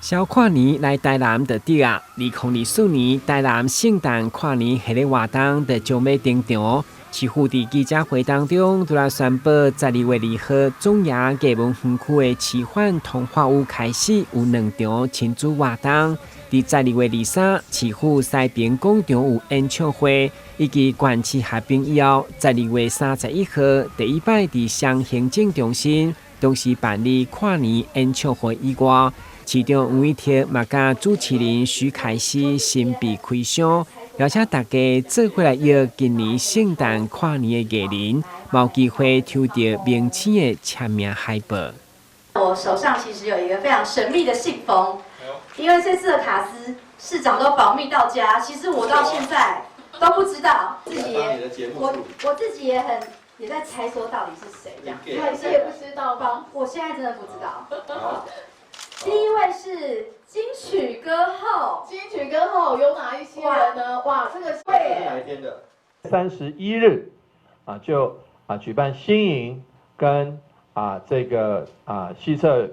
小跨年來台南就對啊！2024年台南聖誕跨年系列活動就將欲登場。市府佇記者會當中，拄來宣布，12月2號總爺藝文園區的奇幻童話屋開始有兩場親子活動。佇12月23，市府西平廣場有演唱會，以及縣市合併以後，12月31號第一擺佇鄉行政中心同時辦理跨年演唱會以外，市長黃偉哲嘛佮主持人徐凱熙神秘開箱，邀請大家做伙來約今年聖誕跨年的藝人，有機會抽著明星的簽名海報。我手上其實有一個非常神秘的信封，因為這次的卡司市長都保密到家，其實我到現在都不知道，自己也我自己也很也在猜說到底是誰這樣，還是也不知道嗎？我現在真的不知道。第一位是金曲歌后，金曲歌后有哪一些人呢？哇，這個是哪一天的？31日啊，就舉辦新營跟這個西側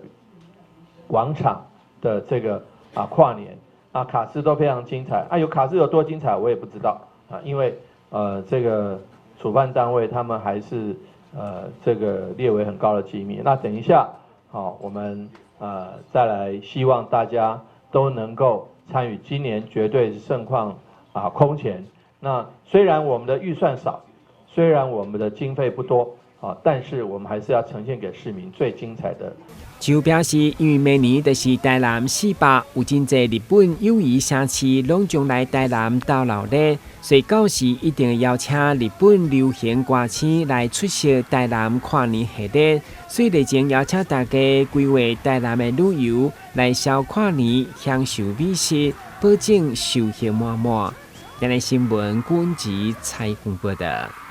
廣場的這個跨年卡司都非常精彩啊，有卡司有多精彩我也不知道啊，因為這個主辦單位他們還是這個列為很高的機密。那等一下，好，我們再來希望大家都能夠參與，今年絕對是盛況空前。那雖然我們的預算少，雖然我們的經費不多啊，但是我們還是要呈現給市民最精彩的。就表示，因為明年就是台南400，有真濟日本友誼城市攏將來台南鬥鬧熱，所以到時一定邀請日本流行歌星來出席台南跨年系列。所以熱情邀請大家規劃台南的旅遊來小跨年，享受美食，保證收穫滿滿。亞視新聞，君吉采訪報道。